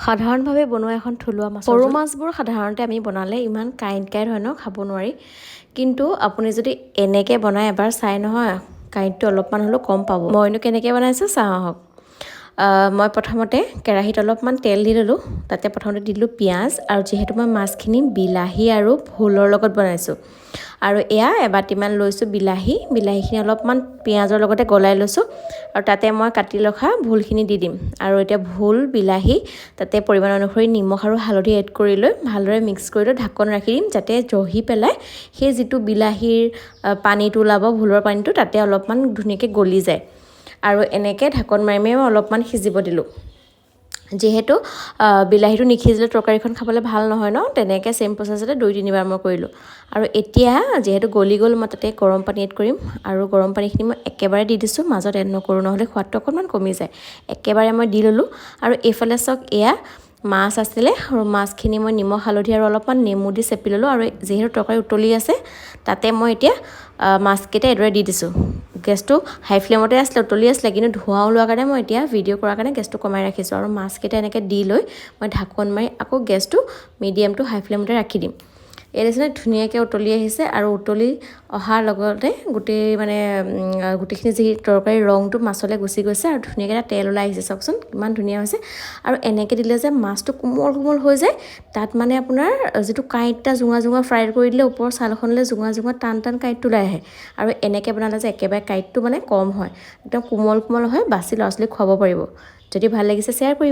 সাধাৰণভাৱে বনোৱা এখন থলুৱা মাছ। সৰু মাছবোৰ সাধাৰণতে আমি বনালে ইমান কাঁইট কাঁইট হয় ন, খাব নোৱাৰি। কিন্তু আপুনি যদি এনেকৈ বনাই এবাৰ চাই নহয়, কাঁইটটো অলপমান হ'লেও কম পাব। মইনো কেনেকৈ বনাইছোঁ চাওঁ আহক। মই প্ৰথমতে কেৰাহীত অলপমান তেল দি ল'লোঁ। তাতে প্ৰথমতে দিলোঁ পিঁয়াজ আৰু যিহেতু মই মাছখিনি বিলাহী আৰু ভোলৰ লগত বনাইছোঁ আৰু এয়া এবাটিমান লৈছোঁ বিলাহী। বিলাহীখিনি অলপমান পিঁয়াজৰ লগতে গলাই লৈছোঁ আৰু তাতে মই কাটি ৰখা ভোলখিনি দি দিম। আৰু এতিয়া ভোল, বিলাহী, তাতে পৰিমাণ অনুসৰি নিমখ আৰু হালধি এড কৰি লৈ ভালদৰে মিক্স কৰি লৈ ঢাকন ৰাখি দিম, যাতে জহি পেলাই সেই যিটো বিলাহীৰ পানীটো ওলাব, ভোলৰ পানীটো তাতে অলপমান ধুনীয়াকৈ গলি যায়। আৰু এনেকৈ ঢাকন মাৰি মাৰি মই অলপমান সিজিব দিলোঁ। যিহেতু বিলাহীটো নিসিজিলে তৰকাৰীখন খাবলৈ ভাল নহয় ন, তেনেকৈ ছেইম প্ৰচেছতে দুই তিনিবাৰ মই কৰিলোঁ। আৰু এতিয়া যিহেতু গলি গ'ল, মই তাতে গৰম পানী এড কৰিম আৰু গৰম পানীখিনি মই একেবাৰে দি দিছোঁ, মাজত এড নকৰোঁ, নহ'লে সোৱাদটো অকণমান কমি যায়। একেবাৰে মই দি ল'লোঁ। আৰু এইফালে চাওক, এয়া মাছ আছিলে আৰু মাছখিনি মই নিমখ, হালধি আৰু অলপমান নেমু দি চেপি ল'লোঁ। আৰু যিহেতু তৰকাৰী উতলি আছে, তাতে মই এতিয়া মাছকেইটা এইদৰে দি দিছোঁ। গেছটো হাই ফ্লেমতে আছিলে, উতলি আছিলে, কিন্তু ধোঁৱা ওলোৱাৰ কাৰণে মই এতিয়া ভিডিঅ' কৰাৰ কাৰণে গেছটো কমাই ৰাখিছোঁ। আৰু মাছকেইটা এনেকৈ দি লৈ মই ঢাকন মাৰি আকৌ গেছটো মিডিয়াম টু হাই ফ্লেমতে ৰাখি দিম। এই দেখিছেনে, ধুনীয়াকৈ উতলি আহিছে। আৰু উতলি অহাৰ লগতে গোটেই মানে গোটেইখিনি যি তৰকাৰীৰ ৰংটো মাছলৈ গুচি গৈছে আৰু ধুনীয়াকৈ এটা তেল ওলাই আহিছে। চাওকচোন, কিমান ধুনীয়া হৈছে। আৰু এনেকৈ দিলে যে মাছটো কোমল কোমল হৈ যায়। তাত মানে আপোনাৰ যিটো কাঁইট এটা জোঙা জোঙা, ফ্ৰাই কৰি দিলে ওপৰৰ ছালখনলৈ জোঙা জোঙা টান টান কাঁইটটো ওলাই আহে। আৰু এনেকৈ বনালে যে একেবাৰে কাঁইটটো মানে কম হয়, একদম কোমল কোমল হয়, বাছি ল'ৰা ছোৱালীক খুৱাব পাৰিব। যদি ভাল লাগিছে, শ্বেয়াৰ কৰিব।